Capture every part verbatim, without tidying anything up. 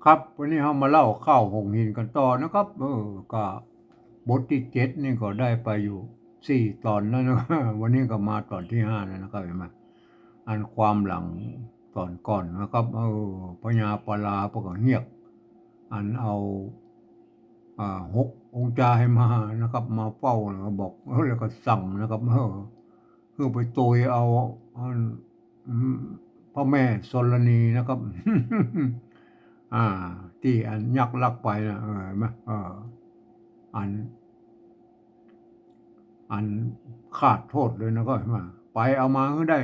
ครับ วันนี้เฮามาเล่าข้าวหงส์หินกั๋นต่อนะครับ เออ ก็บทตี้เจ็ดนี่ก็ได้ไปอยู่สี่ต๋อนแล้วนะ วันนี้ก็มาต๋อนตี้ห้าแล้วนะครับ เห็นไหม อันความหลังต๋อนก่อนนะครับ เออ พญาปาลาเปิ้นก็เฮียก อันเอา อ่า หกองค์จายมานะครับ มาเฝ้าแล้วก็บอก เออ แล้วก็สั่งนะครับ เออ คือไปโตยเอา อัน อืม พระแม่ธรณีนะครับ อ่า ตี้อันยักษ์ลักไปนะ เออ เห็นไหม เออ อัน อันขาดโต้ษเลยนะ ก็เห็นไหม ไปเอามาหื้อได้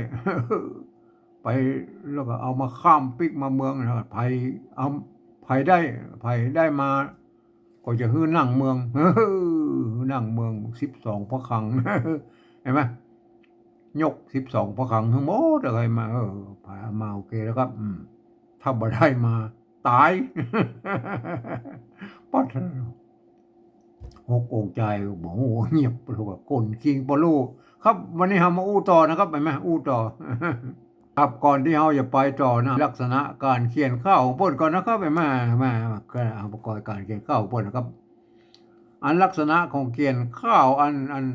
ไปแล้วก็เอามาข้ามปิ๊กมาเมืองนะ ใผเอา ใผได้ ใผได้มา ก็จะหื้อนั่งเมือง นั่งเมืองสิบสองพระคลัง เห็นไหม ยกสิบสองพระคลังทั้งหมดอะไรมา เออ ผามา โอเคแล้วครับ อืม ถ้าบ่ได้มา ต๋าย ปัด หกองค์จาย โอ้โห เงียบเลยว่าคนคิงปะโล ครับ วันนี้เฮามาอู้ต่อนะครับ เห็นไหม อู้ต่อ ครับ ก่อนตี้เฮาจะไปต่อนะ ลักษณะก๋านเขียนข้าวของเปิ้นก่อนนะครับ เห็นไหม มา มา ก็เอาประกอบก๋านเขียนข้าวของเปิ้นนะครับ อันลักษณะของเขียนข้าวอัน อัน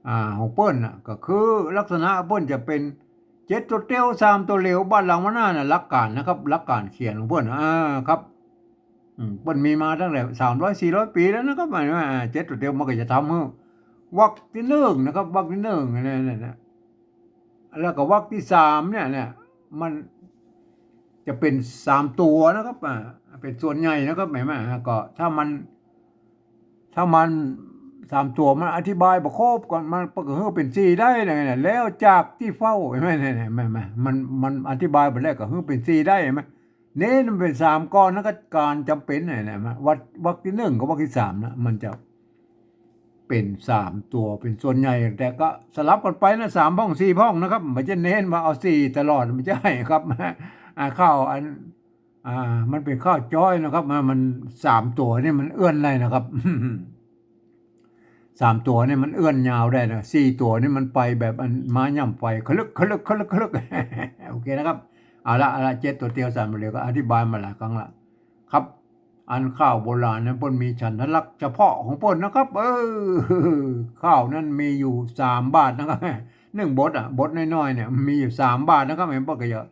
อ่า ของเปิ้นน่ะ ก็คือลักษณะเปิ้นจะเป๋นเจ็ดตั๋วเตียว สามตั๋วเหลียว บาดหลังมาหน้าน่ะ หลักก๋านนะครับ หลักก๋านเขียนของเปิ้นน่ะ อ่า ครับ อืม เปิ้นมีมาตั้งแต่สามร้อยสี่ร้อยปี๋แล้วนะครับ หมายว่าเจ็ดตั๋วเตียวมันก็จะทำหื้อ วรรคตี้นึ่งนะครับ วรรคตี้นึ่ง เนี่ย เนี่ย เนี่ย แล้วก็วรรคตี้สามเนี่ย เนี่ย มันจะเป๋นสามตั๋วนะครับ อ่า เป๋นส่วนใหญ่นะครับ เห็นไหม อ่า ก็ถ้ามัน ถ้ามันสามตั๋วมันอธิบายบ่ครบก่อน มันก็หื้อเป๋นสี่ได้นะ เนี่ย แล้วจากตี้เฝ้า เห็นไหม เนี่ย เนี่ย เห็นไหม มัน มันอธิบายบ่แล้วก็หื้อเป๋นสี่ได้ เห็นไหม เน้นมันเป๋นสามก่อน แล้วก็ก๋านจ๋ำเป๋นเนี่ย เห็นไหม วรรค วรรคตี้นึ่งกับวรรคตี้สามนะ มันจะ เป๋นสามตั๋วเป๋นส่วนใหญ่ แต่ก็สลับกั๋นไปนะ สามพ่องสี่พ่องนะครับ บ่ใจ้เน้นว่าเอาสี่ตลอด บ่ใจ้ครับ อ่า ข้าวอัน อ่า มันเป๋นข้าวจ้อยนะครับ มัน มันสามตั๋วนี่มันเอื้อนได้นะครับ สามตั๋วนี่มันเอื้อนยาวได้นะ สี่ตั๋วนี่มันไปแบบอันม้าย่ำไฟ คะลึก คะลึก คะลึก คะลึก โอเคนะครับ เอาละ เอาละ เจ็ดตั๋วเตียว สามตั๋วเหลียว ก็อธิบายมาหลายครั้งละ ครับ อันข้าวโบราณนั้นเปิ้นมีฉันทลักษณ์เฉพาะของเปิ้นนะครับ เออ ข้าวนั้นมีอยู่สามบาทนะครับ นึ่งบดอะ บดน้อยๆ เนี่ย มีอยู่สามบาทนะครับ เห็นเปิ้นก็เยอะ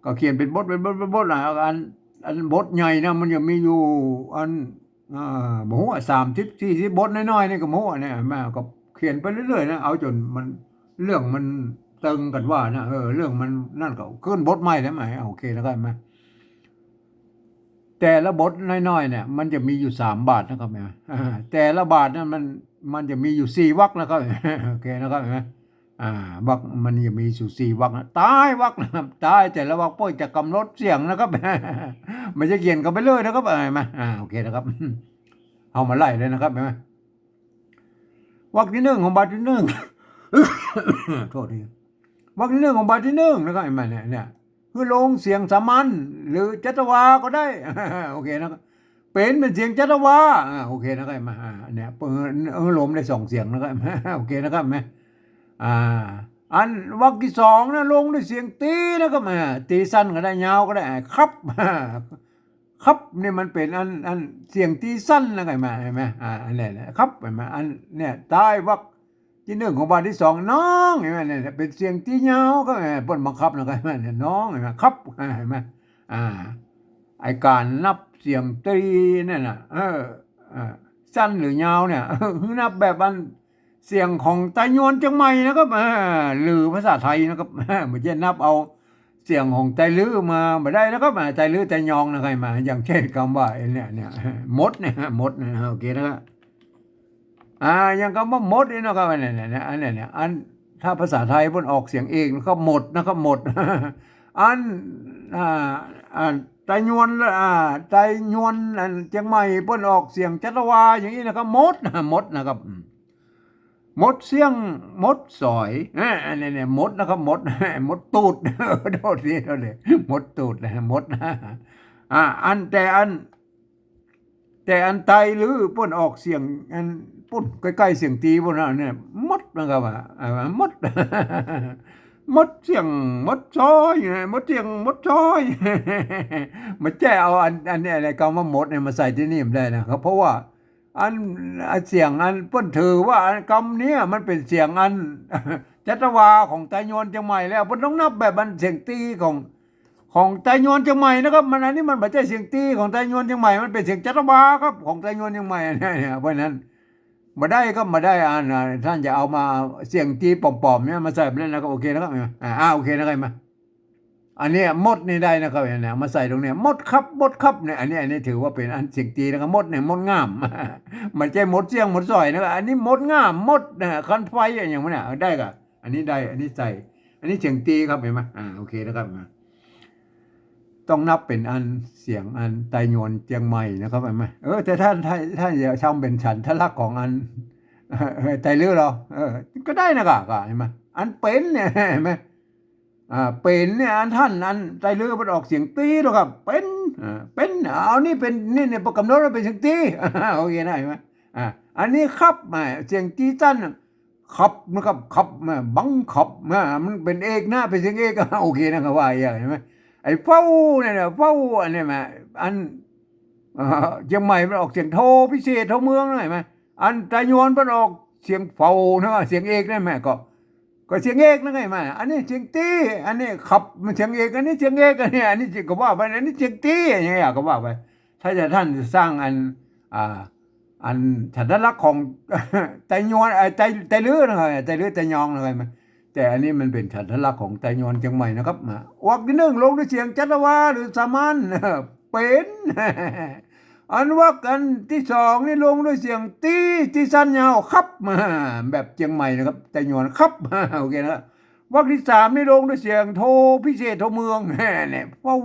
ก็เขียนเป๋นบด เป๋นบด เป๋นบดอะ อัน อันบดใหญ่นะ มันจะมีอยู่ อัน อ่า บ่ฮู้อะ สามสิบ สี่สิบ บดน้อยๆ นี่ก็บ่ฮู้อะ เนี่ย มาก็เขียนไปเรื่อยๆ นะ เอาจ๋นมัน เรื่องมันตึงกั๋นว่านะ เออ เรื่องมันนั่นก็ขึ้นบดใหม่แล้ว มา โอเคแล้วก็มา แต่ละบดน้อยๆ เนี่ย มันจะมีอยู่สามบาทนะครับ เห็นไหม อ่า แต่ละบาทนั้นมัน มันจะมีอยู่สี่วรรคนะครับ โอเคนะครับ เห็นไหม อ่า วรรคมันจะมีอยู่สี่วรรคนะ ต๋ายวรรคนะครับ ต๋ายแต่ละวรรคเปิ้นจะก๋ำหนดเสียงนะครับ บ่ใจ้เขียนกั๋นไปเลยนะครับ เห็นไหม อ่า โอเคนะครับ เอามาไล่เลยนะครับ เห็นไหม วรรคตี้นึ่งของบาทตี้นึ่ง โทษที วรรคตี้นึ่งของบาทตี้นึ่งนะครับ เห็นไหมเนี่ย เนี่ย หื้อลงเสียงสามัญ หรือจัตวาก็ได้ โอเคนะครับ เป๋น เป๋นเสียงจัตวา อ่า โอเคนะครับ เห็นไหม อ่า เนี่ย เปิ้น เออ ลงได้สองเสียงนะครับ โอเคนะครับ เห็นไหม อ่า อันวรรคตี้สองนะ ลงด้วยเสียงตี๋นะครับ อ่า ตี๋สั้นก็ได้ ยาวก็ได้ อ่า ครับ ครับ นี่มันเป๋นอัน อันเสียงตี๋สั้นนะ เห็นไหม เห็นไหม อ่า อันนี้แหละ ครับ เห็นไหม อันเนี่ย ต๋ายวรรคตี้นึ่งของบาทตี้สอง น้อง เห็นไหม เนี่ย เป๋นเสียงตี๋ยาวครับ เออ เปิ้นบังคับนะ เห็นไหม เนี่ย น้อง เห็นไหม ครับ อ่า เห็นไหม อ่า ไอ้ก๋านนับเสียงตี๋นั่นน่ะ เออ เออ สั้นหรือยาวเนี่ย หื้อนับแบบอัน เสียงของไตยวนเจียงใหม่นะครับ อ่า หรือภาษาไทยนะครับ บ่ใจ้นับเอาเสียงของไตลื้อมาบ่ได้นะครับ อ่า ไตลื้อไตยองนะครับ มา อย่างเช่นกำว่าไอ้เนี่ย เนี่ย มดเนี่ย มดเนี่ย โอเคนะครับ อ่า อย่างกำว่ามดนี่นะครับ อันเนี้ย เนี่ย อันเนี้ย เนี่ย อัน ถ้าภาษาไทยเปิ้นออกเสียงเอกนะครับ หมดนะครับ หมด อัน อ่า อันไตยวน อ่า ไตยวน อันเจียงใหม่เปิ้นออกเสียงจัตวาอย่างนี้นะครับ มด มดนะครับ อืม มดเสี้ยง มดสอย อ่า อันนี้เนี่ย มดนะครับ มด มดตูด โทษที โทษที มดตูดนะ มด อ่า อัน แต่อัน แต่อันไตลื้อเปิ้นออกเสียง อันปุ้น ใก้ๆ เสียงตี๋ปุ้นนะ เนี่ย มดนะครับ อ่า อ่า มด หมดเสี้ยงหมดซ้อย หมดเสี้ยงหมดซ้อย บ่ใจ้เอาอัน อันนี้ อันนี้กำว่าหมดเนี่ยมาใส่ตี้นี่บ่ได้นะครับ เพราะว่าอัน อันเสียงอันเปิ้นถือว่าอันกำเนี่ยมันเป๋นเสียงอัน จัตวาของไตยวนเจียงใหม่แล้ว เปิ้นต้องนับแบบอันเสียงตี้ของ ของไตยวนเจียงใหม่นะครับ มันอันนี้มันบ่ใจ้เสียงตี้ของไตยวนเจียงใหม่ มันเป๋นเสียงจัตวาครับ ของไตยวนเจียงใหม่เนี่ย เพราะฉะนั้น บ่ได้ครับ บ่ได้ อัน อ่า ต้านจะเอามาเสียงตี้ป๋อมๆเนี่ยมาใส่บ่ได้นะครับ โอเคนะครับ อ่า อ่า โอเคนะครับ มา อันนี้หมดนี่ได้นะครับ เนี่ย มาใส่ตรงเนี้ย หมดครับ หมดครับ เนี่ย อันนี้ อันนี้ถือว่าเป๋นอันเสียงตี้นะครับ หมดเนี่ย หมดงาม บ่ใจ้หมดเสี้ยงหมดซ้อยนะครับ อันนี้หมดงาม หมดนะ คันไฟอะหยังวะเนี่ย เอาได้ก่ะ อันนี้ได้ อันนี้ใส่ อันนี้เสียงตี้ครับ หันก่อ อ่า โอเคนะครับ มา ต้องนับเป๋นอันเสียงอันไตยวนเจียงใหม่นะครับ หันก่อ เออ แต่ต้าน ต้าน ต้านจะทำเป๋นฉันทลักษณ์ของอัน เออ ไตลื้อเหรอ เออ ก็ได้นะก่ะ ก่ะ หันก่อ อันเป๋นเนี่ย หันก่อ อ่า เป๋นเนี่ย อันต้าน อันไตลื้อมันออกเสียงตี้แล้วครับ เป๋น อ่า เป๋น เอานี่เป๋น นี่เนี่ย กำหนดว่าเป๋นเสียงตี้ โอเคนะ หันก่อ อ่า อันนี้ครับ มา เสียงตี้สั้นน่ะ ขับนะครับ ขับ มา บังคับ มา มันเป๋นเอกนะ เป๋นเสียงเอก โอเคนะ ก็ว่าอย่าง หันก่อ ไอ้เฝ้าเนี่ยนะ เฝ้า อันนี้มา อัน เอ่อ เจียงใหม่มันออกเสียงโทพิเศษโทเมืองนะ หันก่อ อันไตยวนมันออกเสียงเฝ้านะ เสียงเอกนะ หันก่อ ก็เสียงเอกนะ หันก่อ อันนี้เสียงตี้ อันนี้ขับ มันเสียงเอก อันนี้เสียงเอก อันนี้ อันนี้ก็ว่าไป อันนี้เสียงตี้ อย่างเงี้ยก็ว่าไป ถ้าจะต้านจะสร้างอัน อ่า อันฉันทลักษณ์ของ ไตยวน เอ่อ ไต ไตลื้อนะ ไตลื้อไตยองนะ หันก่อ แต่อันนี้มันเป๋นฉันทลักษณ์ของไตยวนเจียงใหม่นะครับ มาวรรคตี้นึ่งลงด้วยเสียงจัตวาหรือสามัญ เป๋น อันวรรคอันตี้สองนี่ลงด้วยเสียงตี้ ตี้สั้นยาว ครับ แบบเจียงใหม่นะครับ ไตยวน ครับ โอเคนะครับ วรรคตี้สามนี่ลงด้วยเสียงโทพิเศษโทเมือง เนี่ย เฝ้า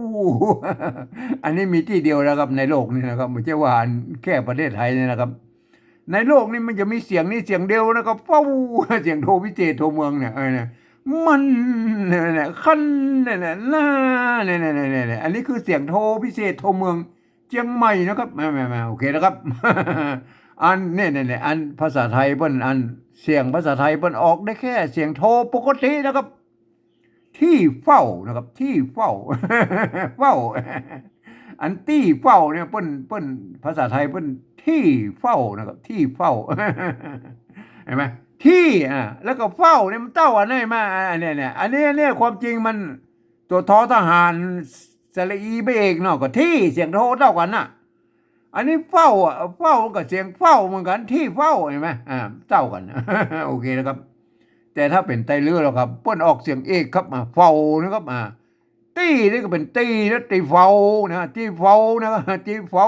อันนี้มีตี้เดียวนะครับ ในโลกนี้นะครับ บ่ใจ้ว่าอันแค่ประเทศไทยนี่นะครับ ในโลกนี้มันจะมีเสียงนี้เสียงเดียวนะครับ เฝ้า เสียงโทพิเศษโทเมืองเนี่ย เออ เนี่ย มัน เนี่ย เนี่ย คัน เนี่ย เนี่ย หน้า เนี่ย เนี่ย เนี่ย เนี่ย อันนี้คือเสียงโทพิเศษโทเมืองเจียงใหม่นะครับ มา มา มา โอเคนะครับ อัน เนี่ย เนี่ย เนี่ย อันภาษาไทยเปิ้น อันเสียงภาษาไทยเปิ้นออกได้แค่เสียงโทปกตินะครับ ตี้เฝ้านะครับ ตี้เฝ้า เฝ้า อันตี้เฝ้าเนี่ยเปิ้น เปิ้น ภาษาไทยเปิ้นตี้เฝ้านะครับ ตี้เฝ้า หันก่อ ตี้ อ่า แล้วก็เฝ้าเนี่ยมันเต้ากั๋นได้มา อ่า เนี่ย เนี่ย อันนี้ เนี่ย ความจริงมัน ตั๋วทอทหาร สระอีบ่เอกเนาะ ก็ตี้ เสียงโทเต้ากั๋นน่ะ อันนี้เฝ้าอะ เฝ้ามันก็เสียงเฝ้าเหมือนกั๋น ตี้เฝ้า หันก่อ อ่า เต้ากั๋น โอเคนะครับ แต่ถ้าเป๋นไตลื้อแล้วครับ เปิ้นออกเสียงเอกครับ อ่า เฝ้านะครับ อ่า ตี้นี่ก็เป๋นตี้นะ ตี้เฝ้านะ ตี้เฝ้านะ ตี้เฝ้า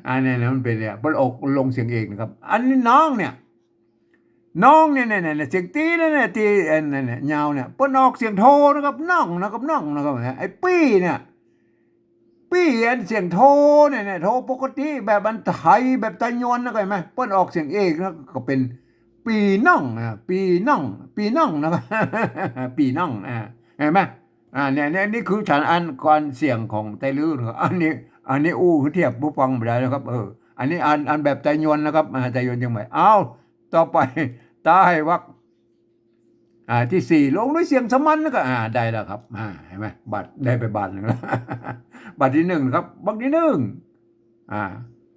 อันนี้นะมันเป๋นเนี่ย เปิ้นออกลงเสียงเอกนะครับ อันนี้น้องเนี่ย น้องเนี่ย เนี่ย เนี่ย เสียงตี้เนี่ย เนี่ย ตี้ อันนั้นเนี่ย ยาวเนี่ย เปิ้นออกเสียงโทนะครับ น้องนะครับ น้องนะครับ ไอ้ปี้เนี่ย ปี้อันเสียงโทเนี่ย เนี่ย โทปกติแบบอันไทยแบบไตยวนนะ หันก่อ เปิ้นออกเสียงเอกนะ ก็เป๋นปี้น้องนะ ปี้น้อง ปี้น้องนะครับ ปี้น้อง อ่า หันก่อ อ่า เนี่ย เนี่ย นี่คือฉันอันก่อนเสียงของไตลื้อนะครับ อันนี้ อันนี้อู้เทียบผู้ฟังบ่ได้นะครับ เออ อันนี้อัน อันแบบไตยวนนะครับ อ่า ไตยวนเจียงใหม่ เอา ต่อไป ใต้วรรค อ่า ตี้สี่ลงด้วยเสียงสามัญแล้วก็ อ่า ได้แล้วครับ อ่า หันก่อ บาท ได้ไปบาทนึ่งแล้ว บาทตี้นึ่งนะครับ วรรคตี้นึ่ง อ่า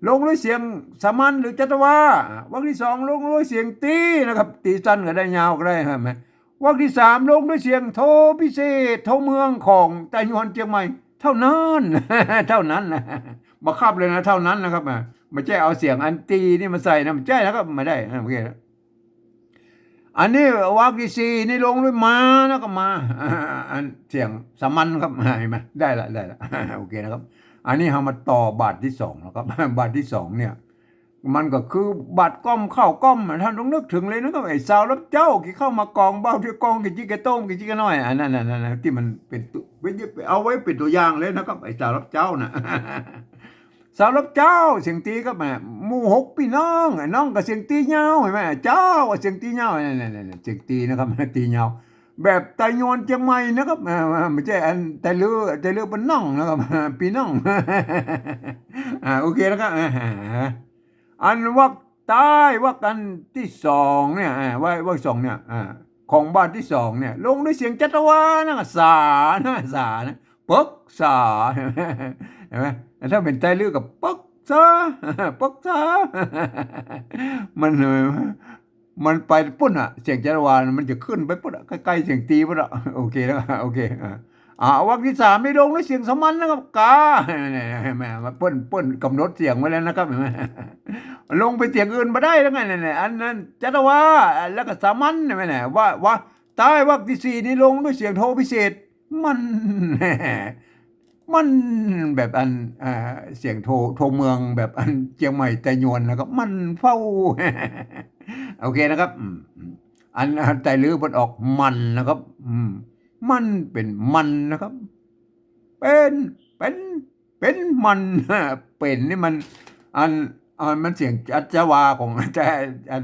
ลงด้วยเสียงสามัญหรือจัตวา อ่า วรรคตี้สองลงด้วยเสียงตี้นะครับ ตี้สั้นก็ได้ ยาวก็ได้ หันก่อ วรรคตี้สามลงด้วยเสียงโทพิเศษโทเมืองของไตยวนเจียงใหม่ เต้านั้น เต้านั้นนะ บ่คับเลยนะ เต้านั้นนะครับ อ่า บ่ใจ้เอาเสียงอันตี้นี่มาใส่นะ บ่ใจ้นะครับ บ่ได้นะ โอเคนะ อันนี้วรรคตี้สี่นี่ลงด้วยมานะครับ มา อ่า อันเสียงสามัญครับ หันก่อ ได้ละ ได้ละ โอเคนะครับ อันนี้เฮามาต่อบาทตี้สองแล้วครับ บาทตี้สองเนี่ย มันก็คือบาทก้อมข้าวก้อม ต้านต้องนึกเถิงเลยนะครับ ไอ้สาวรับเจ๊า กิ๋นข้าวมากอง เบ้าเตี้ยกอง กิ๋นจิ๊กะต้ม กิ๋นจิ๊กะน้อย อันนั้น อันนั้น อันนั้น ตี้มันเป๋นตั๋ว เอาไว้เป๋นตั๋วอย่างเลยนะครับ ไอ้สาวรับเจ๊าน่ะ สาวรับเจ๊า เสียงตี้ครับ อ่า หมู่หกปี้น้อง อ่ะ น้องก็เสียงตี้ยาว หันก่อ เจ๊าก็เสียงตี้ยาว นั่นๆๆๆ เสียงตี้นะครับ ตี้ยาว แบบไตยวนเจียงใหม่นะครับ อ่า บ่ใจ้อันไตลื้อ ไตลื้อเปิ้นน้องนะครับ ปี้น้อง อ่า โอเคนะครับ อ่า อันวรรคใต้ วรรคอันตี้สองเนี่ย อ่า วรรค วรรคสองเนี่ย อ่า ของบาทตี้สองเนี่ย ลงด้วยเสียงจัตวานะ สานะ สานะ ปึกษา เห็นไหม ถ้าเป๋นไตรฤกษ์ก็ปึกษา ปึกษา มัน มันไปปุ้นอะ เสียงจัตวานะ มันจะขึ้นไปปุ้นอะ ใก้ๆ เสียงตรีปุ้นอะ โอเคแล้ว โอเค อ่า อ่า วรรคตี้สามนี่ลงด้วยเสียงสามัญนะครับ กา เนี่ย เห็นไหม เปิ้น เปิ้นก๋ำหนดเสียงไว้แล้วนะครับ เห็นไหม ลงไปเสียงอื่นบ่ได้แล้วไง เนี่ย เนี่ย อันนั้นจัตวา แล้วก็สามัญ เห็นไหม เนี่ย ว่า ว่า ใต้วรรคตี้สี่นี่ลงด้วยเสียงโทพิเศษ มัน มันแบบอัน อ่า เสียงโท โทเมืองแบบอันเจียงใหม่ไตยวนนะครับ มันเฝ้า โอเคนะครับ อืม อืม อัน อันไตรฤกษ์มันออกมันนะครับ อืม มันเป๋นมันนะครับ เป๋น เป๋น เป๋นมัน เป๋นนี่มัน อัน อันมันเสียงจัตวาของ แต่อัน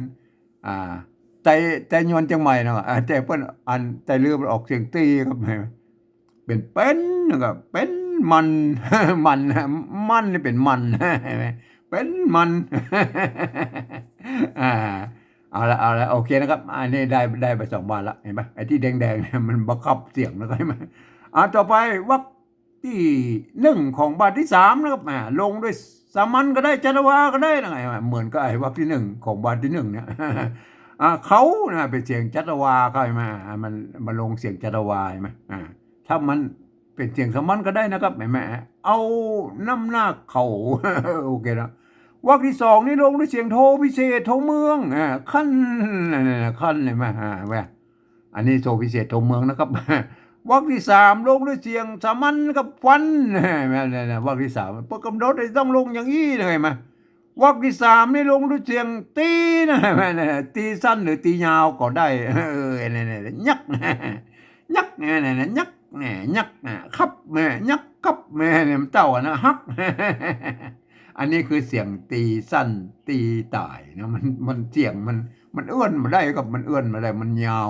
อ่า ไต ไตยวนเจียงใหม่เนาะ อ่า แต่เปิ้นอันไตรฤกษ์มันออกเสียงตรีครับ เป๋น เป๋นนะครับ เป๋นมัน มัน มันนี่เป๋นมัน เห็นไหม เป๋นมัน อ่า เอาละ เอาละ โอเคนะครับ อันนี้ได้ ได้ไปสองบาทละ เห็นปะ ไอ้ตี้แดงๆ เนี่ยมันบังคับเสียงนะครับ เห็นไหม อ่า ต่อไปวรรคตี้หนึ่งของบาทตี้สามนะครับ อ่า ลงด้วยสามัญก็ได้ จัตวาก็ได้นะ เหมือนกับไอ้วรรคตี้หนึ่งของบาทตี้หนึ่งเนี่ย อ่า เขานะ เป๋นเสียงจัตวาครับ เห็นไหม อ่า มัน มันลงเสียงจัตวา เห็นไหม อ่า ถ้ามันเป๋นเสียงสามัญก็ได้นะครับ เห็นไหม เอาน้ำหน้าเขา โอเคนะ วรรคตี้สองนี่ลงด้วยเสียงโทพิเศษ โทเมือง อ่า คัน นั่นน่ะ คัน เห็นไหม อ่า เห็นไหม อันนี้โทพิเศษ โทเมืองนะครับ วรรคตี้สามลงด้วยเสียงสามัญกับฟัน เห็นไหม เนี่ย เนี่ย วรรคตี้สาม เปิ้นก๋ำหนดให้ต้องลงอย่างอี้นะ เห็นไหม วรรคตี้สามนี่ลงด้วยเสียงตรีนะ เห็นไหม เนี่ย ตรีสั้นหรือตรียาวก็ได้ เออ เนี่ย เนี่ย เนี่ย ยักษ์ ยักษ์ เนี่ย เนี่ย เนี่ย ยักษ์ เนี่ย ยักษ์ เนี่ย ครับ เนี่ย ยักษ์ ครับ เนี่ย เนี่ย มันเต้าอะนะ ฮัก อันนี้คือเสียงตรีสั้นตรีต่ายนะ มัน มันเสียงมัน มันเอื้อนบ่ได้ครับ มันเอื้อนบ่ได้ มันยาว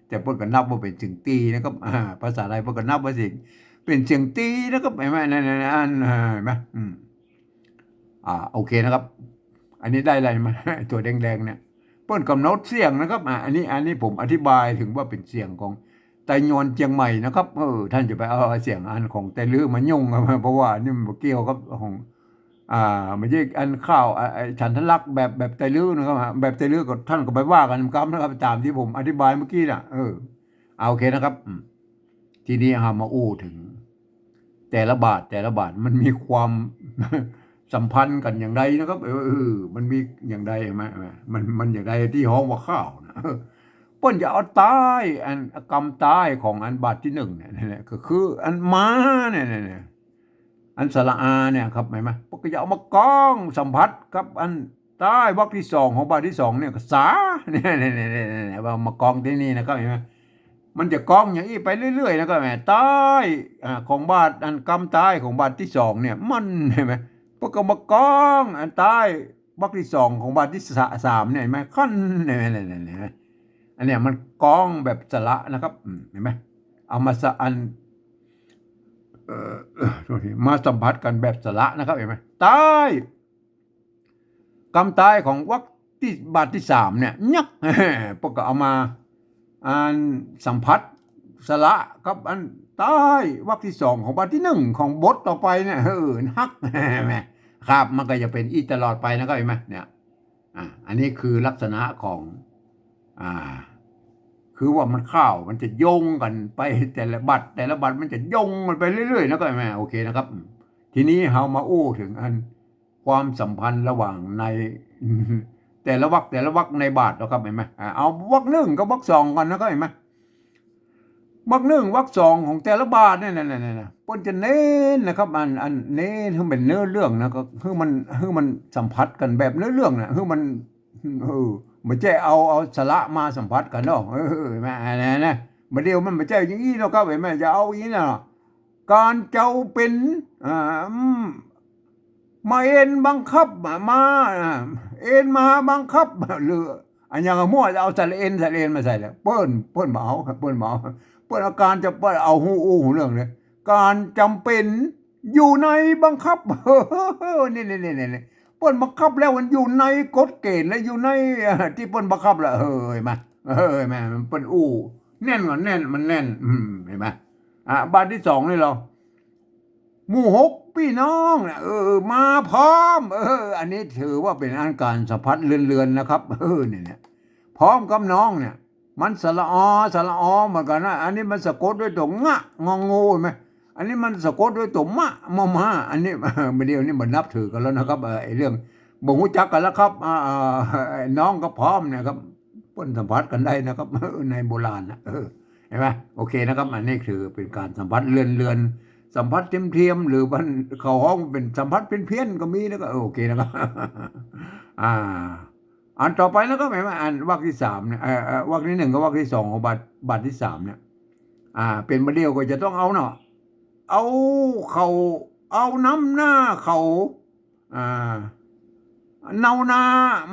แต่เปิ้นก็นับว่าเป๋นเสียงตรีนะครับ อ่า ภาษาไทยเปิ้นก็นับว่าเสียง เป๋นเสียงตรีนะครับ เห็นไหม นั่น นั่น นั่น อ่า เห็นไหม อืม อ่า โอเคนะครับ อันนี้ได้อะไรมา ตัวแดงๆ เนี่ย เปิ้นก๋ำหนดเสียงนะครับ อ่า อันนี้ อันนี้ผมอธิบายเถิงว่าเป๋นเสียงของไตยวนเจียงใหม่นะครับ เออ ต้านจะไปเอาเสียงอันของไตรฤกษ์มายุ่งครับ เพราะว่าอันนี้มันบ่เกี่ยวกับของ อ่า บ่ใจ้อันข้าว อ่า ไอ้ฉันทลักษณ์แบบ แบบไตรฤกษ์นะครับ แบบไตรฤกษ์ก็ต้านก็ไปว่ากั๋นกำนะครับ ต๋ามตี้ผมอธิบายเมื่อกี้น่ะ เออ เอา โอเคนะครับ อืม ทีนี้เฮามาอู้เถิงแต่ละบาท แต่ละบาทมันมีความสัมพันธ์กั๋นอย่างใดนะครับ เออ เออ มันมีอย่างใด เห็นไหม เห็นไหม มัน มันอย่างใดตี้ฮ้องว่าข้าวน่ะ เปิ้นจะเอาใต้ อันกำใต้ของอันบาทตี้หนึ่งเนี่ย นั่นแหละ ก็คืออันมาเนี่ย เนี่ย เนี่ย อันสระอาเนี่ยครับ เห็นไหม เปิ้นก็จะเอามากองสัมผัสกับอันใต้วรรคตี้สองของบาทตี้สองเนี่ย ก็สา เนี่ย เนี่ย เนี่ย เนี่ย เนี่ย ว่ามากองตี้นี่นะครับ เห็นไหม มันจะกองอย่างอี้ไปเรื่อยๆ นะครับ แหม ใต้ อ่า ของบาท อันกำใต้ของบาทตี้สองเนี่ย มัน เห็นไหม เปิ้นก็มากองอันใต้วรรคตี้สองของบาทตี้สะ สามเนี่ย เห็นไหม คัน เนี่ย เนี่ย เนี่ย เนี่ย อันเนี้ยมันกองแบบสระนะครับ อืม เห็นไหม เอามาสะ อัน เอ่อ เอ่อ โทษที มาสัมผัสกั๋นแบบสระนะครับ เห็นไหม ใต้ กำใต้ของวรรคตี้ บาทตี้สามเนี่ย ยักษ์ เปิ้นก็เอามา อันสัมผัสสระกับอันใต้วรรคตี้สองของบาทตี้หนึ่งของบทต่อไปเนี่ย เออ ฮัก แหม ครับ มันก็จะเป๋นอี้ตลอดไปนะครับ เห็นไหม เนี่ย อ่า อันนี้คือลักษณะของ อ่า คือว่ามันข้าว มันจะโยงกั๋นไปแต่ละบาท แต่ละบาทมันจะโยงกั๋นไปเรื่อยๆ นะครับ เห็นไหม โอเคนะครับ อืม ทีนี้เฮามาอู้เถิงอัน ความสัมพันธ์ระหว่างใน แต่ละวรรค แต่ละวรรคในบาทนะครับ เห็นไหม อ่า เอาวรรคหนึ่งกับวรรคสองก่อนนะครับ เห็นไหม วรรคหนึ่ง วรรคสองของแต่ละบาทเนี่ย เนี่ย เนี่ย เนี่ย เปิ้นจะเน้นนะครับ อัน อันเน้นหื้อเป๋นเนื้อเรื่องนะ ก็หื้อมัน หื้อมันสัมผัสกั๋นแบบเนื้อเรื่องนะ หื้อมัน เออ บ่ใจ้เอา เอาสระมาสัมผัสกั๋นเนาะ เออ เห็นไหม อันนั้นนะ บ่าเดี่ยวมันบ่ใจ้อย่างอี้เนาะครับ เห็นไหม จะเอาอย่างอี้เนาะ ก๋านเจ้าเป๋น อ่า อืม มาเอนบังคับ มา อ่า เอนมาบังคับ หรืออันอย่างมั่วจะเอาสระเอน สระเอนมาใส่แล้ว เปิ้น เปิ้นบ่เอา เปิ้นบ่เอา เปิ้นเอาก๋านจะ เปิ้นเอาฮู้อู้ฮู้เรื่องเลย ก๋านจ๋ำเป๋นอยู่ในบังคับ นี่ นี่ นี่ นี่ นี่ เปิ้นบังคับแล้ว มันอยู่ในกฎเกณฑ์และอยู่ใน เอ่อ ตี้เปิ้นบังคับแล้ว เออ เห็นไหม เออ แม่ มันเปิ้นอู้ แน่นก็แน่น มันแน่น อืม หันก่อ อ่ะ บาทตี้สองนี่ลอ หมู่หกปี้น้องเนี่ย เออ มาพร้อม เออ อันนี้ถือว่าเป๋นอันก๋านสัมผัสเลือนๆ นะครับ เออ เนี่ย เนี่ย พร้อมกับน้องเนี่ย มันสระออ สระออเหมือนกั๋นนะ อันนี้มันสะกดด้วยตั๋วงะ งองู หันก่อ อันนี้มันสะกดด้วยตั๋วมะ มอม้า อันนี้ บ่าเดี่ยวนี้บ่นับถือกั๋นแล้วนะครับ เอ่อ ไอ้เรื่องบ่ฮู้จักกั๋นแล้วครับ อ่า อ่า น้องก็พร้อมเนี่ยครับ เปิ้นสัมผัสกั๋นได้นะครับ ในโบราณนะ เออ หันก่อ โอเคนะครับ อันนี้ถือเป๋นก๋านสัมผัสเลือนๆ สัมผัสเทียมๆ หรือมัน เขาฮ้องเป๋นสัมผัสเพี้ยนๆ ก็มีนะครับ เออ โอเคนะครับ อ่า อันต่อไปนะครับ หันก่อ อันวรรคตี้สามเนี่ย เอ่อ เอ่อ วรรคตี้หนึ่งกับวรรคตี้สองของบาท บาทตี้สามเนี่ย อ่า เป๋นบ่าเดี่ยวก็จะต้องเอาเนาะ เอาเขา เอาน้ำหน้าเขา อ่า เนานา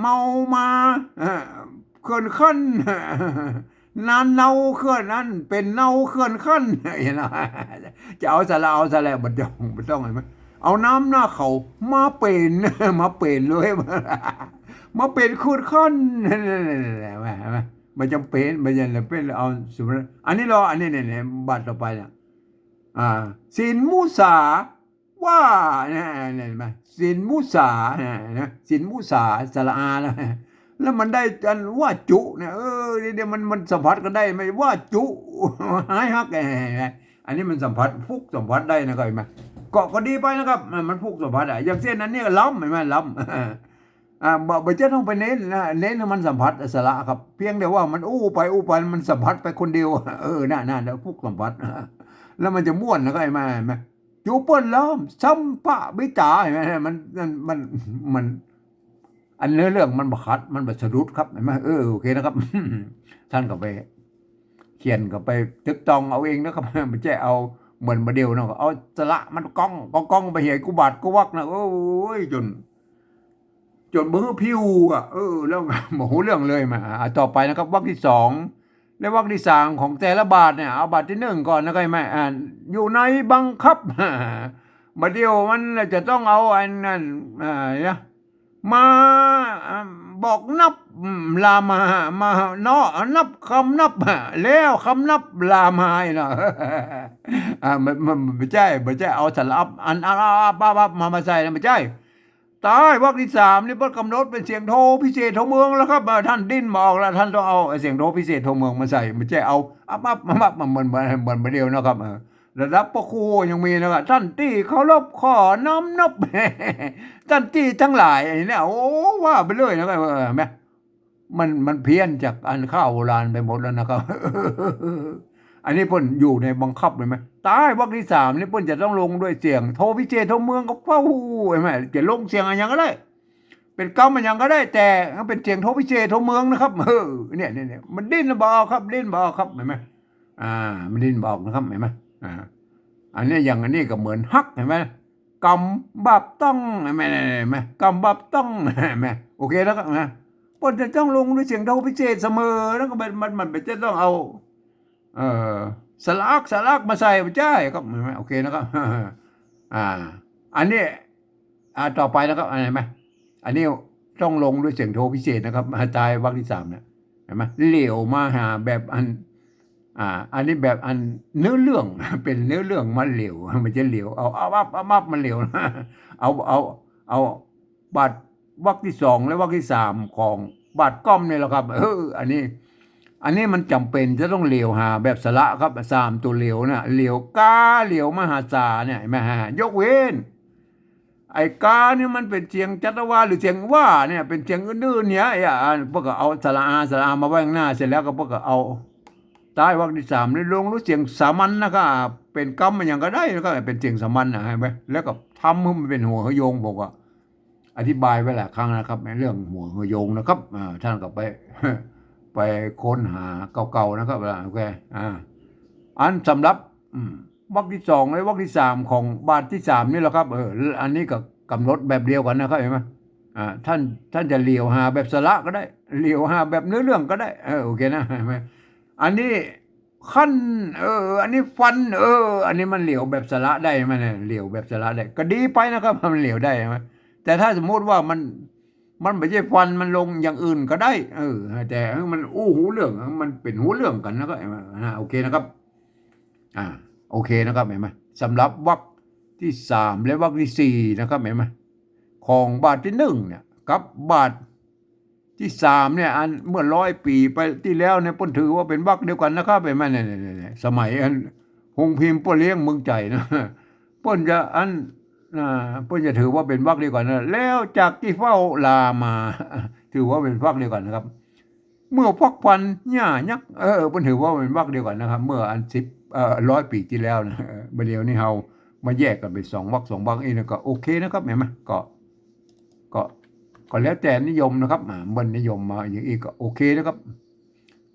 เมามา เอ่อ เขื่อนขั้น นานเนาเขื่อนนั้น เป๋นเนาเขื่อนขั้น หันก่อ จะเอาสระ เอาสระ บ่ต้อง บ่ต้อง หันก่อ เอาน้ำหน้าเขา มาเป๋น มาเป๋นเลย มาเป๋นเขื่อนขั้น หันก่อ บ่จ๋ำเป๋น บ่จ๋ำเป๋น เอาสมมุติ อันนี้ลอ อันนี้เนี่ย เนี่ย บาทต่อไปเนี่ย อ่า ศีลมุสา ว่า เนี่ย เนี่ย หันก่อ ศีลมุสา เนี่ย นะ ศีลมุสา สระอา แล้ว แล้วมันได้อันว่าจุเนี่ย เออ เดี๋ยวมัน มันสัมผัสกั๋นได้ไหม ว่าจุ หายฮัก หันก่อ อันนี้มันสัมผัส ผูกสัมผัสได้นะครับ หันก่อ ก็ ก็ดีไปนะครับ มัน มันผูกสัมผัสอะ อย่างเช่นอันนี้ก็ล้ำ หันก่อ ล้ำ อ่า บ่ บ่จะต้องไปเน้นนะ เน้นหื้อมันสัมผัสสระครับ เพียงแต่ว่ามันอู้ไปอู้ไป มันสัมผัสไปคนเดียว เออ นั่น นั่น แล้วผูกสัมผัส แล้วมันจะม่วนนะครับ หันก่อ หันก่อ จูเปิ้นแล้ว สัมปะวิจา หันก่อ มัน มัน มัน มัน อันเนื้อเรื่องมันบ่ขัด มันบ่สะดุดครับ หันก่อ เออ โอเคนะครับ ต้านก็ไป เขียนก็ไปตึกตองเอาเองนะครับ บ่ใจ้เอาเหมือนบ่าเดี่ยวเนาะ เอาสระมันก้อง ก้อง ก้องไปเหียกู้บาทกู้วรรคนะ โอ้ย จ๋น จ๋นบ่หื้อผิวอะ เออ แล้วบ่ฮู้เรื่องเลย มา อ่า ต่อไปนะครับ วรรคตี้สอง และวรรคตี้สามของแต่ละบาทเนี่ย เอาบาทตี้หนึ่งก่อนนะครับ หันก่อ อ่า อยู่ในบังคับ บ่าเดี่ยวมันจะต้องเอาอันนั้น อ่า เนี่ย มา อ่า บอกนับ อืม ลามา มาเนาะ นับกำนับ แล้วกำนับลามาเนาะ อ่า มัน มัน มันบ่ใจ้ บ่ใจ้เอาสระอัป อัน อัป อัป อัป อัป มา มาใส่นะ บ่ใจ้ ใต้วรรคตี้สามนี่เปิ้นก๋ำหนดเป๋นเสียงโทพิเศษโทเมืองแล้วครับ เอ่อ ต้านดิ้นบ่ออกแล้ว ต้านต้องเอาเสียงโทพิเศษโทเมืองมาใส่ บ่ใจ้เอา อัป อัป อัป อัป มัน มัน มัน มันบ่าเดี่ยวนะครับ เออ ระดับพระครูยังมีนะครับ ต้านตี้เคารพขอน้อมนบ ต้านตี้ตังหลาย อันนี้เนี่ย โอ้ ว่าไปเลยนะครับ เออ หันก่อ มัน มันเพี้ยนจากอันข้าวโบราณไปหมดแล้วนะครับ อันนี้เปิ้นอยู่ในบังคับ หันก่อ ใต้วรรคตี้สามนี่เปิ้นจะต้องลงด้วยเสียงโทพิเศษโทเมืองก็เป้า หันก่อ จะลงเสียงอะหยังก็ได้ เป๋นกำอะหยังก็ได้ แต่เป๋นเสียงโทพิเศษโทเมืองนะครับ เออ เนี่ย เนี่ย เนี่ย มันดิ้นบ่ออกครับ ดิ้นบ่ออกครับ หันก่อ อ่า มันดิ้นบ่ออกนะครับ หันก่อ อ่า อันนี้อย่างอันนี้ก็เหมือนฮัก หันก่อ กำบับต้อง หันก่อ หันก่อ กำบับต้อง หันก่อ โอเคแล้วครับ หันก่อ เปิ้นจะต้องลงด้วยเสียงโทพิเศษเสมอ แล้วก็มัน มัน มันจะต้องเอา เอ่อ สระอัก สระอักมาใส่ บ่ใจ้ครับ หันก่อ โอเคนะครับ อ่า อันนี้ อ่า ต่อไปนะครับ อันนี้หันก่อ อันนี้ต้องลงด้วยเสียงโทพิเศษนะครับ ใต้วรรคตี้สามเนี่ย หันก่อ เหลียวมาหาแบบอัน อ่า อันนี้แบบอันเนื้อเรื่อง เป๋นเนื้อเรื่องมาเหลียว มันจะเหลียว เอา เอาอับ เอาอับมาเหลียว เอา เอา เอาบาทวรรคตี้สองและวรรคตี้สามของบาทก้อมนี่แหละครับ เออ อันนี้ อันนี้มันจ๋ำเป๋นจะต้องเหลียวหาแบบสระครับ สามตั๋วเหลียวน่ะ เหลียวกา เหลียวมาหาสาเนี่ย หันก่อ ยกเว้น ไอ้กานี่มันเป๋นเสียงจัตวาหรือเสียงว่าเนี่ย เป๋นเสียงอื่นๆ เนี่ย ไอ้อัน เปิ้นก็เอาสระอา สระอามาไว้ข้างหน้า เสร็จแล้วก็เปิ้นก็เอาใต้วรรคตี้สามนี่ลงด้วยเสียงสามัญนะครับ เป๋นกำอะหยังก็ได้นะครับ เป๋นเสียงสามัญนะ หันก่อ แล้วก็ทำหื้อมันเป๋นหัวหื้อโยง ผมก็อธิบายไว้หลายครั้งนะครับ ในเรื่องหัวหื้อโยงนะครับ อ่า ต้านก็ไป ไปค้นหาเก่าๆ นะครับ อ่า โอเค อ่า อันสำหรับ อืม วรรคตี้สองและวรรคตี้สามของบาทตี้สามนี่แหละครับ เออ อันนี้ก็ก๋ำหนดแบบเดียวกั๋นนะครับ หันก่อ อ่า ต้าน ต้านจะเหลียวหาแบบสระก็ได้ เหลียวหาแบบเนื้อเรื่องก็ได้ เออ โอเคนะ หันก่อ อันนี้ขั้น เออ อันนี้ฟัน เออ อันนี้มันเหลียวแบบสระได้ หันก่อ เหลียวแบบสระได้ ก็ดีไปนะครับ มันเหลียวได้ หันก่อ แต่ถ้าสมมุติว่ามัน มันบ่ใจ้ฟันมันลงอย่างอื่นก็ได้ เออ แต่หื้อมันอู้ฮู้เรื่อง หื้อมันเป๋นฮู้เรื่องกั๋นนะก็ อ่า โอเคนะครับ อ่า โอเคนะครับ หันก่อ สำหรับวรรคตี้สามและวรรคตี้สี่นะครับ หันก่อ ของบาทตี้นึ่งเนี่ย กับบาทตี้สามเนี่ย อันเมื่อร้อยปี๋ไปตี้แล้วเนี่ย เปิ้นถือว่าเป๋นวรรคเดียวกั๋นนะครับ หันก่อ เนี่ย เนี่ย เนี่ย เนี่ย สมัยอันโฮงพิมพ์ป้อเลี้ยงเมืองใจ๋นะ เปิ้นจะอัน อ่า เปิ้นจะถือว่าเป๋นวรรคเดียวกั๋นนะ แล้วจากตี้เฝ้าลามา ถือว่าเป๋นวรรคเดียวกั๋นนะครับ เมื่อฟักฟันหญ้ายักษ์ เออ เปิ้นถือว่าเป๋นวรรคเดียวกั๋นนะครับ เมื่ออันสิบ เอ่อ ร้อยปี๋ตี้แล้วนะ เออ บ่าเดี่ยวนี้เฮามาแยกกั๋นเป๋นสองวรรคสองวรรคอี้นะ ก็โอเคนะครับ หันก่อ ก็ ก็ ก็แล้วแต่นิยมนะครับ อ่า เปิ้นนิยมมาอย่างอี้ก็โอเคนะครับ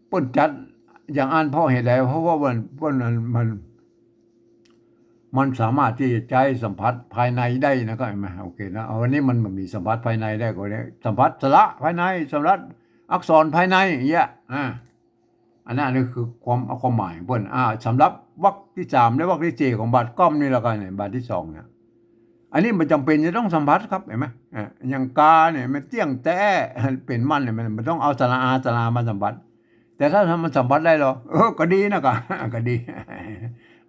เปิ้นจัดอย่างอั้นเพราะเหตุใด เพราะว่ามัน เปิ้นมัน มัน มันสามารถตี้จะใจ๊สัมผัสภายในได้นะครับ หันก่อ โอเคนะ เอา อันนี้มัน มันมีสัมผัสภายในได้ก็ได้ สัมผัสสระภายใน สัมผัสอักษรภายในอย่างเงี้ย อ่า อันนั้น อันนี้คือความ ความหมายของเปิ้น อ่า สำหรับวรรคตี้สามและวรรคตี้สี่ของบาทก๊อมนี่แล้วกั๋นเนี่ย บาทตี้สองเนี่ย อันนี้บ่จ๋ำเป๋นจะต้องสัมผัสครับ หันก่อ อ่า อย่างกาเนี่ยมันเตี้ยงแต๊ เป๋นมั่นเนี่ย มัน มันต้องเอาสระอา สระอามาสัมผัส แต่ถ้ามันสัมผัสได้เหรอ เออ ก็ดีนะก็ ก็ดี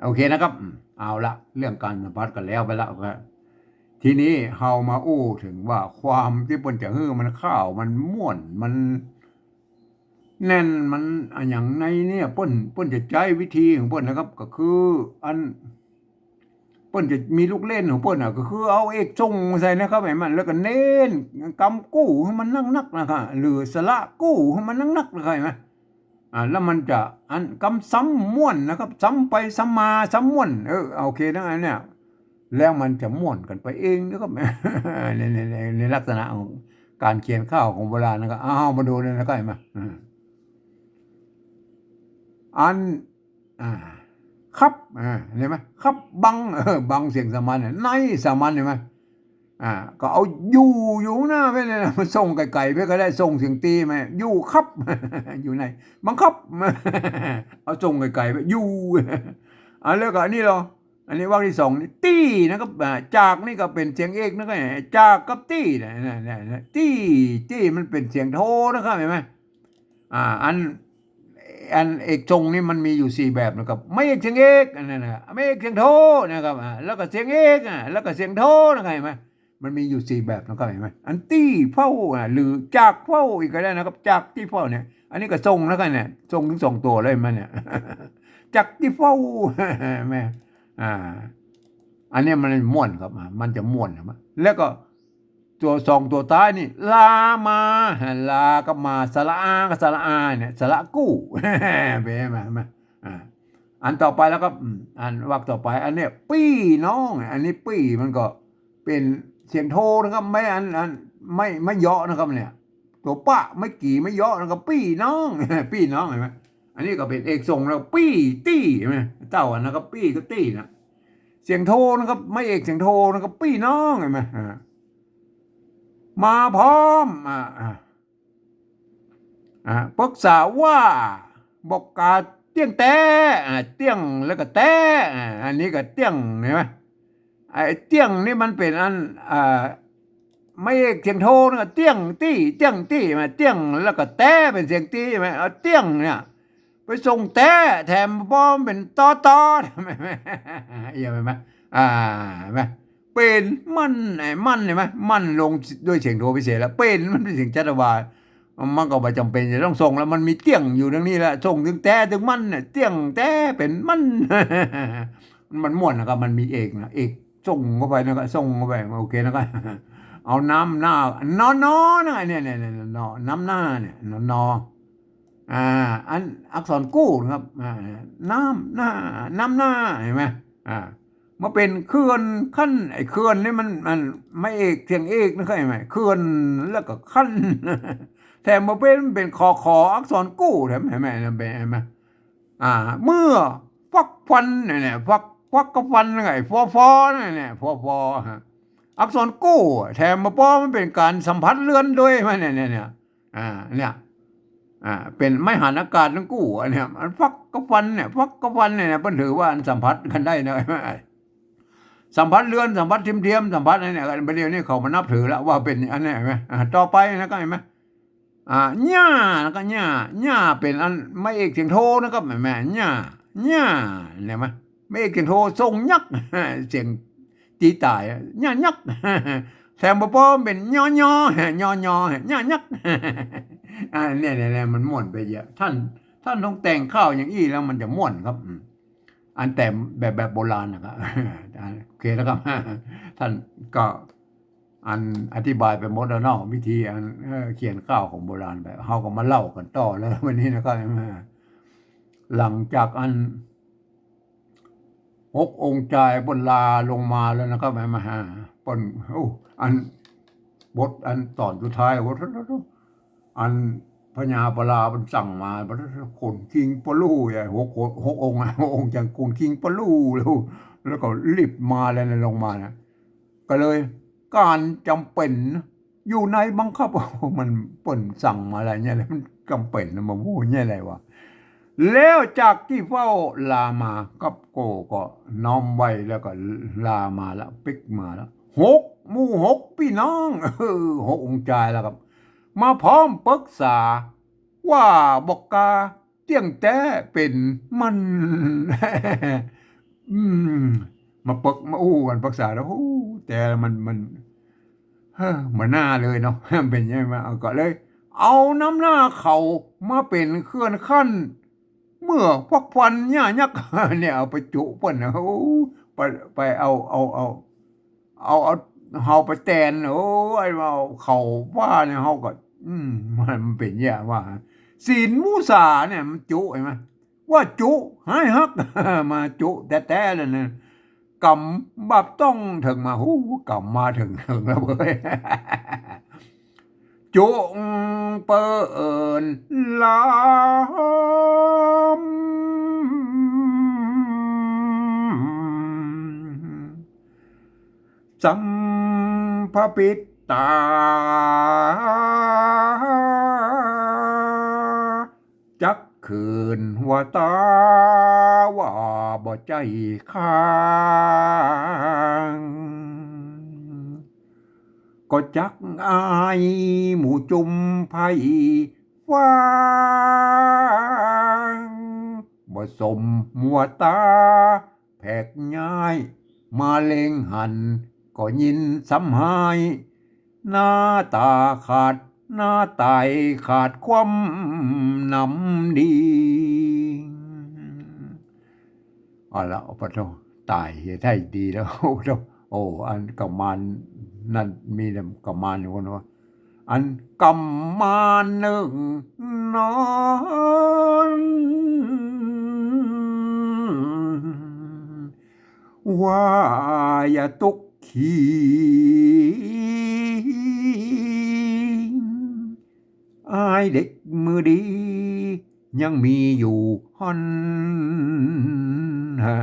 โอเคนะครับ อืม เอาละ เรื่องก๋านสัมผัสก็แล้วไปละ ก็ ทีนี้เฮามาอู้เถิงว่าความตี้เปิ้นจะหื้อมันเข้า มันม่วน มันแน่น มันอะหยังในเนี่ย เปิ้น เปิ้นจะใจ๊วิธีของเปิ้นนะครับ ก็คืออัน เปิ้นจะมีลูกเล่นของเปิ้นน่ะ ก็คือเอาเอกส่งใส่นะครับ หันก่อ แล้วก็เน้นกำกู้หื้อมันนักๆ นะครับ หรือสระกู้หื้อมันนักๆ นะครับ หันก่อ อ่า แล้วมันจะอันกำซ้ำม่วนนะครับ ซ้ำไปซ้ำมาซ้ำม่วน เออ โอเคนะ อันเนี้ย แล้วมันจะม่วนกั๋นไปเองนะครับ ใน ใน ใน ในลักษณะของก๋านเขียนเข้าของโบราณนะครับ เอามาดูเลยนะครับ หันก่อ อืม อัน อ่า ครับ อ่า หันก่อ ครับ บัง เออ บังเสียงสามัญเนี่ย ในสามัญ หันก่อ อ่า ก็เอาอยู่ อยู่ข้างหน้าไปเลยนะ มันส่งไก๋ๆ ไปก็ได้ ส่งเสียงตี้มา อยู่ครับ อยู่ใน บังครับ เอาส่งไก๋ๆ ไป อยู่ อ่า แล้วก็อันนี้เหรอ อันนี้วรรคตี้สองนี่ ตี้นะครับ อ่า จากนี่ก็เป๋นเสียงเอกนะครับ จากกับตี้นะ นะ นะ นะ ตี้ ตี้มันเป๋นเสียงโทนะครับ หันก่อ อ่า อัน อันเอกส่งนี่มันมีอยู่สี่แบบนะครับ ไม้เอกเสียงเอก อันนั้นนะ ไม้เอกเสียงโทนะครับ อ่า แล้วก็เสียงเอก อ่า แล้วก็เสียงโทนะครับ หันก่อ มันมีอยู่สี่แบบนะครับ หันก่อ อันตี้เฝ้า อ่า หรือจากเฝ้าอีกก็ได้นะครับ จากตี้เฝ้าเนี่ย อันนี้ก็ส่งนะครับเนี่ย ส่งเถิงสองตั๋วเลย หันก่อ เนี่ย จากตี้เฝ้า แม่ อ่า อันนี้มันม่วนครับ อ่า มันจะม่วนครับ แล้วก็ ตั๋วสองตั๋วต๊ายนี่ ลามา ลากับมา สระอากับสระอาเนี่ย สระกู้ เป๋นไง หันก่อ อ่า อันต่อไปแล้วก็ อืม อันวรรคต่อไป อันเนี้ย ปี้น้อง อันนี้ปี้มันก็เป๋นเสียงโทนะครับ ไม้อัน อัน ไม้ ไม้เยาะนะครับเนี่ย ตั๋วปะ ไม้กี่ ไม้เยาะ แล้วก็ปี้น้อง ปี้น้อง หันก่อ อันนี้ก็เป๋นเอกส่งแล้ว ปี้ตี้ หันก่อ เต้าอันนะครับ ปี้กับตี้นะ เสียงโทนะครับ ไม้เอกเสียงโทนะครับ ปี้น้อง หันก่อ อ่า มาพร้อม อ่า อ่า อ่า ปรึกษาว่า บอกก๋าเตี้ยงแต๊ อ่า เตี้ยงแล้วก็แต๊ อ่า อันนี้ก็เตี้ยง หันก่อ ไอ้เตี้ยงนี่มันเป๋นอัน อ่า ไม้เอกเสียงโทนะ เตี้ยงตี้ เตี้ยงตี้ มา เตี้ยงแล้วก็แต๊เป๋นเสียงตี้ มา เอาเตี้ยงเนี่ย ไปส่งแต๊ แถมป้อมเป๋นต๊อต๊อ เห็นไหม อ่า เห็นไหม เป๋นมั่น ไอ้มั่น หันก่อ มั่นลงด้วยเสียงโทพิเศษแล้ว เป๋นมันเป๋นเสียงชัชวาล มันก็บ่จ๋ำเป๋นจะต้องส่งแล้ว มันมีเตี้ยงอยู่ตรงนี้แหละ ส่งเถิงแต๊เถิงมั่นเนี่ย เตี้ยงแต๊เป๋นมั่น มันม่วนนะครับ มันมีเอกนะ เอกส่งเข้าไปนะครับ ส่งเข้าไป โอเคนะครับ เอาน้ำหน้า นอ นอ นะ เนี่ย เนี่ย เนี่ย นอ น้ำหน้าเนี่ย นอ นอ อ่า อันอักษรกู้นะครับ อ่า น้ำหน้า น้ำหน้า หันก่อ อ่า มาเป๋นเขื่อนขั้น ไอ้เขื่อนนี่มัน มันไม้เอกเสียงเอกนะครับ หันก่อ เขื่อนแล้วก็ขั้น แถมมาเป๋น เป๋น ขอ ขอ อักษรกู้ แถม หันก่อ หันก่อ อ่า เมื่อฟักฟันเนี่ย เนี่ย ฟัก ฟักกับฟันไง ฟอ ฟอ เนี่ย เนี่ย ฟอ ฟอ ฮะ อักษรกู้ แถมมาป้อมันเป๋นก๋านสัมผัสเรือนด้วย มันเนี่ย เนี่ย เนี่ย อ่า เนี่ย อ่า เป๋นไม้หันอากาศตังกู้ อันเนี่ย มันฟักกับฟันเนี่ย ฟักกับฟันเนี่ย เนี่ย เปิ้นถือว่าอันสัมผัสกั๋นได้นะ ส สัมผัสเรือน สัมผัสเทียมๆ สัมผัสอันเนี้ย ประเดี๋ยวนี้เขามานับถือแล้วว่าเป๋นอันเนี้ย หันก่อ อ่า ต่อไปนะก็หันก่อ อ่า หญ้า นะก็หญ้า หญ้าเป๋นอันไม้เอกเสียงโทนะก็หันก่อ หญ้า หญ้า หันก่อ ไม้เอกเสียงโททรงยักษ์ เสียงจี๊ดจ๊าด หญ้ายักษ์ แถมบ่ปอเป๋น ญอญอ ญอญอ หญ้ายักษ์ อ่า เนี่ย เนี่ย เนี่ย มันม่วนไปเยียะ ต้าน ต้านต้องแต่งเข้าอย่างอี้แล้วมันจะม่วนครับ อืม อันแต่งแบบ แบบโบราณนะครับ อ่า โอเคนะครับ ต้านก็ อันอธิบายไปหมดแล้วเนาะ วิธีอัน เอ่อ เขียนเข้าของโบราณไป เฮาก็มาเล่ากั๋นต่อแล้ววันนี้นะครับ หลังจากอัน หกองค์จายเปิ้นลาลงมาแล้วนะครับ มาหาเปิ้น โอ้ อันบทอันต๋อนสุดท้าย โอ้ อันพญาปลามันสั่งมา ขนคิงปะลู่ หก หกองค์อะ หกองค์จายขนคิงปะลู่แล้ว แล้วก็รีบมาแล้วนะ ลงมานะ ก็เลย ก๋านจ๋ำเป๋นอยู่ในบังคับ มันเปิ้นสั่งมาแล้วเนี่ย มันจ๋ำเป๋นมาพูดเนี่ยอะไรวะ แล้วจากตี้เฝ้าลามากับโกก็น้อมไหว้แล้วก็ลามาละ ปิ๊กมาละ หก หมู่หกปี้น้อง เออ หกองค์จายแล้วครับ มาพร้อมปึกษา ว่าบอกกาเตี้ยงแต๊เป๋นมัน อืม มาปึกมาอู้กั๋นปึกษาแล้ว โอ้ แต่มัน มัน เฮ้อ บ่น่าเลยเนาะ เป๋นยังไงมา เอาก็เลย เอาน้ำหน้าเขามาเป๋นเครื่องกั้น เมื่อพวกฟันหญ้ายักษ์ เนี่ย เอาไปจุเปิ้นนะ โอ้ ไป ไปเอา เอา เอา เอา เอา เฮาไปแตน โอ้ ไอ้ว่าเขาว่าเนี่ย เฮาก็ อืม มันเป๋นอย่างว่า ศีลมุสาเนี่ย มันจุ หันก่อ ว่าจุ หายฮัก มาจุแต๊ๆ เลยเนี่ย ก๋ำบับต้องเถิงมา หู ก๋ำมาเถิง เถิงแล้วเว้ย จุเปิ้นลาม สัมภปิตตา จักคืนว่าต๋า ว่าบ่ใจ้ข้าง ก็จักอายหมู่จุมไพร่ฟัง บ่สมว่าต๋าแผกย้าย มาเล็งหันก็ยินซ้ำฮ้าย หน้าต๋าขาด หน้าต๋ายขาดความนำดี เอาละ โอ้ปะโถ ต๋ายเหียไถ่ดีแล้ว โอ้ปะโถ โอ้ อันกำมานนั่นมีแต่กำมานอยู่คนว่า อันกำมานนึ่งนอน ว่าอย่าตุ๊กขี อ้ายเด็กมือดี ยังมีอยู่หั้น อ่า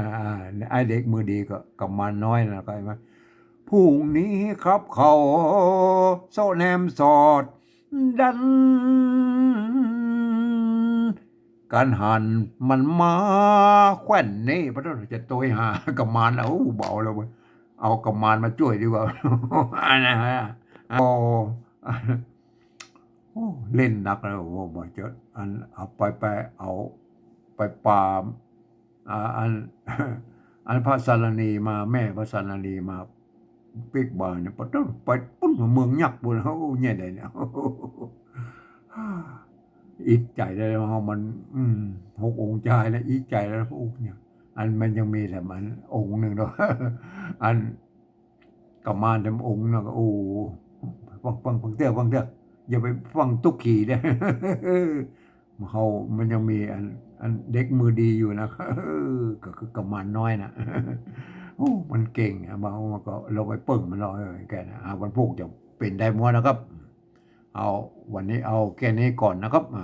อ้ายเด็กมือดีก็กำมานน้อยนะ ก็หันก่อ พรุ่งนี้ครับเขาโซะแนมสอดดัน กั๋นหันมันมาแขวนนี่ ปะโถ จะโตยหากำมาน เอ้า เบาแล้วเว้ย เอากำมานมาจ้วยดีกว่า อันนั้นฮะ โอ้ โอ้ เล่นนักแล้ว โอ้ บ่าเจิด อัน เอาไป ไป เอาไปปา อ่า อัน อันพระสารณีมา แม่พระสารณีมาปิ๊กบาตรเนี่ย ปะโถ ไปปุ้นเมืองยักษ์ปุ้น โอ้ เนี่ยใดเนี่ย อิจใจ๋ได้แล้ว มัน อืม หกองค์จายแล้ว อิจใจ๋แล้ว โอ้ เนี่ย อันมันยังมีแต่มันองค์นึ่งเนาะ อัน กำมานแต่องค์นะก็ โอ้ ฟัง ฟัง ฟังเตื้อ ฟังเตื้อ อย่าไปฟังตุ๊กขีเด้อ เฮามันยังมีอัน อันเด็กมือดีอยู่นะ ก็คือกำมานน้อยนะ โอ้ มันเก่งอะ บางมันก็เราไปเปิ้งมัน เรา เออ แกนะ อ่า วันพูกจะเป๋นได้มัวนะครับ เอา วันนี้เอาแค่นี้ก่อนนะครับ อ่า